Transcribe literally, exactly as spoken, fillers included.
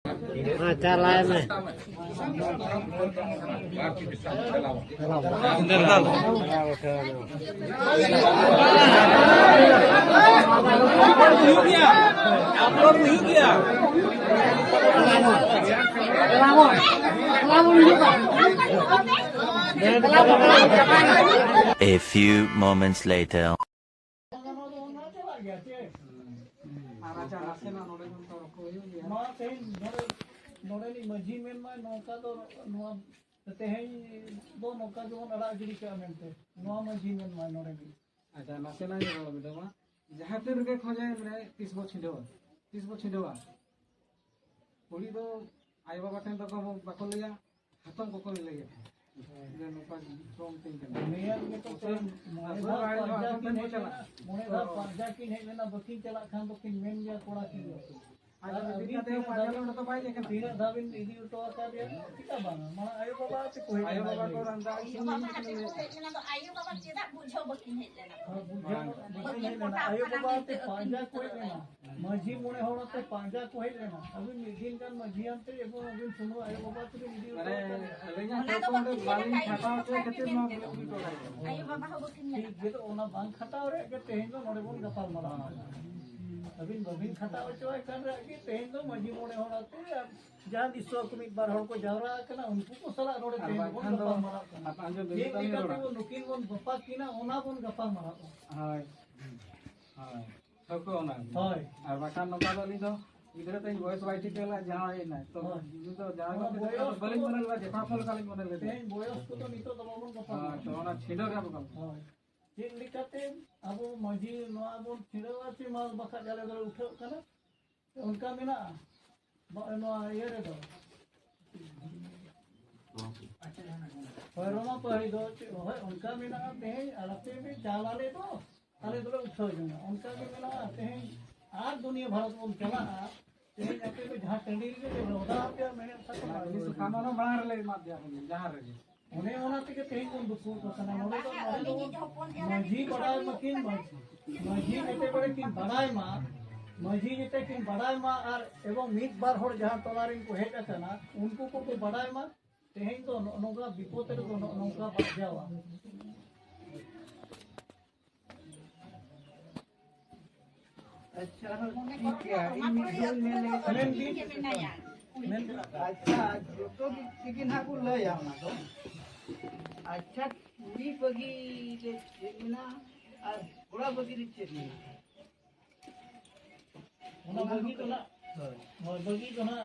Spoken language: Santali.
ᱦᱮᱸ, ᱪᱟᱞᱟᱭ ᱢᱮ᱾ A few moments later. ᱟᱨ ᱟᱪᱪᱷᱟ, ᱱᱟᱥᱮᱱᱟᱜ ᱱᱚᱰᱮ ᱠᱷᱚᱱ ᱛᱚ ᱨᱚᱯᱚᱲ ᱦᱩᱭᱩᱜ ᱜᱮᱭᱟ᱾ ᱱᱚᱣᱟ ᱛᱮᱦᱮᱧ ᱱᱚᱰᱮ, ᱱᱚᱰᱮᱱᱤᱡ ᱢᱟᱹᱡᱷᱤ ᱢᱮᱱ ᱢᱟᱭ ᱱᱚᱝᱠᱟ ᱫᱚ, ᱱᱚᱣᱟ ᱛᱮᱦᱮᱧ ᱫᱚ ᱱᱚᱝᱠᱟ ᱜᱮᱵᱚᱱ ᱟᱲᱟᱜ ᱜᱤᱰᱤ ᱠᱟᱜᱼᱟ ᱢᱮᱱᱛᱮ, ᱱᱚᱣᱟ ᱢᱟᱹᱡᱷᱤ ᱢᱮᱱ ᱢᱟᱭ ᱱᱚᱰᱮᱱᱤᱡ᱾ ᱟᱪᱪᱷᱟ, ᱱᱟᱥᱮᱱᱟᱜ ᱤᱧ ᱨᱚᱲ ᱵᱤᱰᱟᱹᱣᱟ᱾ ᱡᱟᱦᱟᱸ ᱛᱤᱱ ᱨᱮᱜᱮ ᱠᱷᱚᱡᱮ, ᱢᱟᱱᱮ, ᱛᱤᱥ ᱵᱚ ᱪᱷᱤᱰᱟᱹᱣᱟ, ᱛᱤᱥ ᱵᱚ ᱪᱷᱤᱰᱟᱹᱣᱟ? ᱠᱩᱲᱤ ᱫᱚ ᱟᱭᱳ ᱵᱟᱵᱟ ᱴᱷᱮᱱ ᱫᱚ ᱵᱟᱠᱚ, ᱵᱟᱠᱚ ᱞᱟᱹᱭᱟ, ᱦᱟᱛᱚᱢ ᱠᱚᱠᱚ ᱞᱟᱹᱭᱟ᱾ ᱡᱮ ᱱᱚᱝᱠᱟ ᱫᱚ ᱢᱤᱫᱴᱮᱱ ᱠᱟᱱᱟ᱾ ᱱᱤᱭᱟᱹ ᱜᱮᱛᱚ ᱟᱥᱚᱞ ᱢᱚᱬᱮ ᱟᱥᱚᱞ ᱫᱷᱟᱣ ᱨᱟᱭ ᱫᱚ ᱯᱟᱸᱡᱟ ᱦᱟᱛᱚᱢ ᱠᱤᱱ ᱴᱷᱮᱱ ᱠᱚ ᱦᱮᱡ ᱪᱟᱞᱟᱜᱼᱟ᱾ ᱞᱮᱱᱟ, ᱢᱚᱬᱮ ᱫᱷᱟᱣ ᱯᱟᱸᱡᱟ ᱠᱤᱱ ᱦᱮᱡ ᱞᱮᱱᱟ, ᱵᱟᱹᱠᱤᱱ ᱪᱟᱞᱟᱜ ᱠᱷᱟᱱ ᱫᱚᱠᱤᱱ ᱢᱮᱱ ᱜᱮᱭᱟ ᱠᱚᱲᱟ ᱠᱤᱱ ᱫᱚ᱾ ᱟᱨ ᱟᱹᱵᱤᱱ ᱟᱹᱵᱤᱱ ᱠᱟᱛᱮ ᱛᱤᱱᱟᱹᱜ ᱯᱟᱸᱡᱟ ᱫᱷᱟᱣ, ᱞᱮ ᱚᱸᱰᱮ ᱫᱚ ᱵᱟᱭ ᱦᱮᱡ ᱟᱠᱟᱱᱟ᱾ ᱛᱤᱱᱟᱹᱜ ᱫᱷᱟᱣ ᱵᱤᱱ ᱤᱫᱤ ᱦᱚᱴᱚ ᱟᱠᱟᱫᱮᱭᱟ? ᱪᱮᱫᱟᱜ ᱵᱟᱝᱟ? ᱢᱟᱲᱟᱝ ᱟᱭᱳ ᱵᱟᱵᱟ ᱛᱮᱠᱚ ᱦᱮᱡ ᱟᱭᱳ ᱞᱮᱱᱟ᱾ ᱵᱟᱵᱟ ᱠᱚ ᱨᱟᱱᱫᱟ ᱟᱭᱳ ᱵᱟᱵᱟ ᱟᱛᱮ ᱠᱚ ᱦᱮᱡ ᱞᱮᱱᱟ, ᱫᱚ ᱟᱭᱳ ᱵᱟᱵᱟ ᱪᱮᱫᱟᱜ ᱵᱩᱡᱷᱟᱹᱣ ᱵᱟᱹᱠᱤᱱ ᱦᱮᱡ ᱞᱮᱱᱟ? ᱦᱳᱭ, ᱵᱩᱡᱷᱟᱹᱣ ᱵᱟᱝ, ᱵᱟᱹᱠᱤᱱ ᱵᱟᱹᱠᱤᱱ ᱦᱮᱡ ᱞᱮᱱᱟ, ᱟᱭᱳ ᱵᱟᱵᱟ ᱟᱛᱮ ᱯᱟᱸᱡᱟ ᱠᱚ ᱦᱮᱡ ᱞᱮᱱᱟ᱾ ᱢᱟᱹᱡᱷᱤ ᱢᱚᱬᱮ ᱦᱚᱲ ᱟᱛᱮ ᱯᱟᱸᱡᱟ ᱠᱚ ᱦᱮᱡ ᱞᱮᱱᱟ᱾ ᱟᱹᱵᱤᱱ ᱢᱤᱫ ᱫᱤᱱ ᱜᱟᱱ ᱢᱟᱹᱡᱷᱤ ᱟᱱᱛᱮ ᱮᱵᱚᱝ ᱟᱹᱵᱤᱱ ᱥᱩᱢᱩᱝ ᱟᱭᱳ ᱵᱟᱵᱟ ᱛᱮᱵᱤᱱ ᱤᱫᱤ ᱦᱚᱴᱚ ᱢᱟᱱᱮ, ᱟᱠᱟᱫ ᱞᱮᱭᱟ᱾ ᱟᱹᱞᱤᱧᱟᱜ ᱚᱱᱟ ᱫᱚ ᱠᱟᱹᱣᱠᱟᱹ ᱚᱸᱰᱮ ᱵᱟᱹᱠᱤᱱ ᱵᱟᱹᱞᱤᱧ ᱢᱮᱱᱟ, ᱠᱷᱟᱴᱟᱣ ᱦᱚᱪᱚᱭ ᱠᱷᱟᱹᱛᱤᱨ ᱱᱚᱣᱟ ᱵᱟᱹᱞᱤᱧ ᱩᱫᱩᱜ ᱦᱚᱴᱚ ᱠᱟᱫᱟ᱾ ᱟᱭᱳ ᱵᱟᱵᱟ ᱦᱚᱸ ᱵᱟᱹᱠᱤᱱ ᱢᱮᱱᱟ᱾ ᱴᱷᱤᱠ ᱜᱮ, ᱚᱱᱟ ᱵᱟᱝ ᱠᱷᱟᱴᱟᱣ ᱨᱮᱭᱟᱜ ᱜᱮ ᱛᱮᱦᱮᱧ ᱫᱚ ᱱᱚᱰᱮ ᱵᱚᱱ ᱜᱟᱯᱟᱞ ᱢᱟᱨᱟᱣ ᱠᱟᱱᱟ᱾ ᱟᱹᱵᱤᱱ ᱵᱟᱹᱵᱤᱱ ᱠᱷᱟᱴᱟᱣ ᱦᱚᱪᱚᱣᱟᱭ ᱠᱟᱱ ᱨᱮᱭᱟᱜ ᱜᱮ ᱛᱮᱦᱮᱧ ᱫᱚ ᱢᱟᱹᱡᱷᱤ ᱢᱚᱬᱮ ᱦᱚᱲ ᱟᱛᱮ ᱟᱨ ᱡᱟᱦᱟᱸ ᱫᱤᱥᱚᱢ ᱠᱚ ᱢᱤᱫ ᱵᱟᱨ ᱦᱚᱲ ᱠᱚ ᱡᱟᱣᱨᱟ ᱟᱠᱟᱱᱟ, ᱩᱱᱠᱩ ᱠᱚ ᱥᱟᱞᱟᱜ ᱱᱚᱰᱮ ᱟᱨ ᱛᱮᱦᱮᱧ ᱵᱚᱱ ᱵᱟᱝᱠᱷᱟᱱ ᱫᱚ ᱜᱟᱯᱟᱞ ᱢᱟᱨᱟᱣ ᱠᱟᱱᱟ᱾ ᱟᱯ ᱟᱸᱡᱚᱢ ᱪᱮᱫ ᱞᱟᱹᱜᱤᱫ ᱵᱟᱝ ᱞᱮᱠᱟᱛᱮ ᱨᱚᱲᱟ? ᱵᱚᱱ ᱱᱩᱠᱤᱱ ᱵᱚᱱ ᱵᱟᱯᱟᱠ ᱠᱤᱱᱟ, ᱚᱱᱟ ᱵᱚᱱ ᱜᱟᱯᱟᱞ ᱢᱟᱨᱟᱣ ᱠᱟᱱᱟ᱾ ᱦᱳᱭ, ᱦᱳᱭ, ᱴᱷᱟᱹᱣᱠᱟᱹ ᱚᱱᱟ ᱜᱮ᱾ ᱦᱳᱭ᱾ ᱟᱨ ᱵᱟᱠᱷᱟᱱ ᱱᱚᱝᱠᱟ ᱫᱚ ᱟᱹᱞᱤᱧ ᱫᱚ ᱜᱤᱫᱽᱨᱟᱹ ᱛᱟᱹᱧ ᱵᱚᱭᱮᱥ ᱵᱟᱭ ᱴᱷᱤᱠᱟᱹ ᱞᱮᱫ, ᱡᱟᱶᱟᱭ ᱮᱱᱟᱭ᱾ ᱛᱚ, ᱦᱳᱭ᱾ ᱩᱱᱤ ᱫᱚ ᱡᱟᱶᱟᱭ ᱚᱱᱟ ᱠᱟᱛᱮ ᱵᱚᱭᱚᱥ ᱫᱚ ᱵᱟᱹᱞᱤᱧ ᱠᱚᱫᱚ ᱢᱚᱱᱮ ᱞᱮᱫᱟ, ᱡᱮᱴᱟ ᱯᱷᱚᱞ ᱞᱮᱠᱟᱞᱤᱧ ᱢᱚᱱᱮ ᱞᱮᱫᱟ᱾ ᱛᱮᱦᱮᱧ ᱵᱚᱭᱚᱥ ᱠᱚᱫᱚ ᱱᱤᱛᱚᱜ ᱫᱚ ᱵᱟᱵᱚᱱ ᱜᱟᱯᱟᱞ ᱦᱳᱭ, ᱢᱟᱨᱟᱣ᱾ ᱛᱚ ᱚᱱᱟ ᱪᱷᱤᱰᱟᱹᱣ ᱨᱮ ᱟᱵᱚ ᱠᱟᱹᱢᱤ᱾ ᱦᱳᱭ᱾ ᱪᱮᱫ ᱞᱮᱠᱟᱛᱮ ᱟᱵᱚ ᱢᱟᱹᱡᱷᱤ ᱱᱚᱣᱟ ᱵᱚᱱ ᱪᱷᱤᱰᱟᱹᱣᱟ ᱪᱮ ᱢᱟ ᱵᱟᱠᱷᱟᱡ ᱟᱞᱮ ᱫᱚᱞᱮ ᱩᱴᱷᱟᱹᱜ ᱠᱟᱱᱟ? ᱚᱱᱠᱟ ᱢᱮᱱᱟᱜᱼᱟ? ᱵᱟ-, ᱱᱚᱣᱟ ᱤᱭᱟᱹ ᱨᱮᱫᱚ᱾ ᱦᱳᱭ, ᱨᱚᱢᱟ ᱯᱟᱹᱦᱤ ᱫᱚ ᱪᱮᱫ, ᱦᱳᱭ, ᱚᱱᱠᱟ ᱢᱮᱱᱟᱜᱼᱟ, ᱛᱮᱦᱮᱧ ᱟᱲᱟᱛᱮ ᱯᱮ ᱪᱟᱞ ᱟᱞᱮ ᱫᱚ, ᱟᱞᱮ ᱫᱚᱞᱮ ᱩᱴᱷᱟᱹᱣ ᱡᱚᱝᱟ᱾ ᱚᱱᱠᱟ ᱜᱮ ᱢᱮᱱᱟᱜᱼᱟ, ᱛᱮᱦᱮᱧ ᱟᱨ ᱫᱩᱱᱤᱭᱟᱹ ᱵᱷᱟᱨᱚᱛ ᱵᱚᱱ ᱪᱟᱞᱟᱜᱼᱟ, ᱛᱮᱦᱮᱧ ᱟᱯᱮ ᱫᱚ ᱡᱟᱦᱟᱸ ᱴᱟᱺᱰᱤ ᱨᱮᱜᱮ ᱯᱮ ᱨᱚᱦᱚᱫᱟ ᱟᱯᱮᱭᱟ ᱢᱮᱱᱮᱫ ᱠᱷᱟᱱ ᱫᱚ ᱚᱱᱟ ᱵᱟᱝ ᱡᱤᱱᱤᱥ ᱦᱩᱭᱩᱜᱼᱟ᱾ ᱠᱟᱱ, ᱚᱱᱟ ᱢᱟᱲᱟᱝ ᱨᱮᱞᱮ ᱮᱢᱟᱫ ᱯᱮᱭᱟ, ᱡᱟᱦᱟᱸ ᱨᱮᱜᱮ᱾ ᱚᱱᱮ ᱚᱱᱟ ᱛᱮᱜᱮ ᱛᱮᱦᱮᱧ ᱵᱚᱱ ᱫᱩᱯᱲᱩᱵ ᱟᱠᱟᱱᱟ᱾ ᱱᱚᱰᱮ ᱫᱚ, ᱱᱚᱰᱮ ᱫᱚ ᱢᱟᱹᱡᱷᱤ ᱵᱟᱰᱟᱭ ᱢᱟᱹᱠᱤᱱ, ᱢᱟᱹᱡᱷᱤ, ᱢᱟᱹᱡᱷᱤ ᱡᱮᱛᱮ ᱵᱟᱲᱮ ᱠᱤᱱ ᱵᱟᱰᱟᱭ ᱢᱟ, ᱢᱟᱹᱡᱷᱤ ᱡᱟᱛᱮ ᱠᱤᱱ ᱵᱟᱰᱟᱭ ᱢᱟ ᱟᱨ ᱮᱵᱚᱝ ᱢᱤᱫ ᱵᱟᱨ ᱦᱚᱲ ᱡᱟᱦᱟᱸ ᱛᱚᱞᱟ ᱨᱮᱱ ᱠᱚ ᱦᱮᱡ ᱟᱠᱟᱱᱟ, ᱩᱱᱠᱩ ᱠᱚᱠᱚ ᱵᱟᱰᱟᱭ ᱢᱟ ᱛᱮᱦᱮᱧ ᱫᱚ ᱱᱚᱜᱼᱚ ᱱᱚᱝᱠᱟ ᱵᱤᱯᱚᱫ ᱨᱮᱫᱚ ᱱᱚᱜᱼᱚ ᱱᱚᱝᱠᱟ ᱵᱟᱡᱟᱣᱟ᱾ ᱟᱪᱪᱷᱟ, ᱟᱨᱦᱚᱸ ᱴᱷᱤᱠ ᱜᱮᱭᱟ᱾ ᱤᱧ ᱢᱤᱫ ᱫᱷᱟᱣ ᱢᱮᱱ ᱞᱮᱜᱮ᱾ ᱢᱮᱱ ᱵᱤᱱ᱾ ᱢᱮᱱ ᱵᱤᱱ᱾ ᱟᱪᱪᱷᱟ, ᱡᱚᱛᱚ ᱫᱤᱠ ᱛᱮᱜᱮ ᱱᱟᱦᱟᱜ ᱠᱚ ᱞᱟᱹᱭᱟ ᱚᱱᱟ ᱫᱚ᱾ ᱟᱪᱪᱷᱟ, ᱠᱩᱲᱤ ᱵᱟᱹᱜᱤ ᱨᱮ ᱪᱮᱫ ᱢᱮᱱᱟᱜᱼᱟ ᱟᱨ ᱠᱚᱲᱟ ᱵᱟᱹᱜᱤ ᱨᱮ ᱪᱮᱫ ᱢᱮᱱᱟᱜᱼᱟ? ᱚᱱᱟ ᱵᱟᱹᱜᱤ ᱫᱚ ᱱᱟᱜ, ᱦᱳᱭ᱾ ᱦᱳᱭ, ᱵᱟᱹᱜᱤ ᱫᱚ ᱱᱟᱜ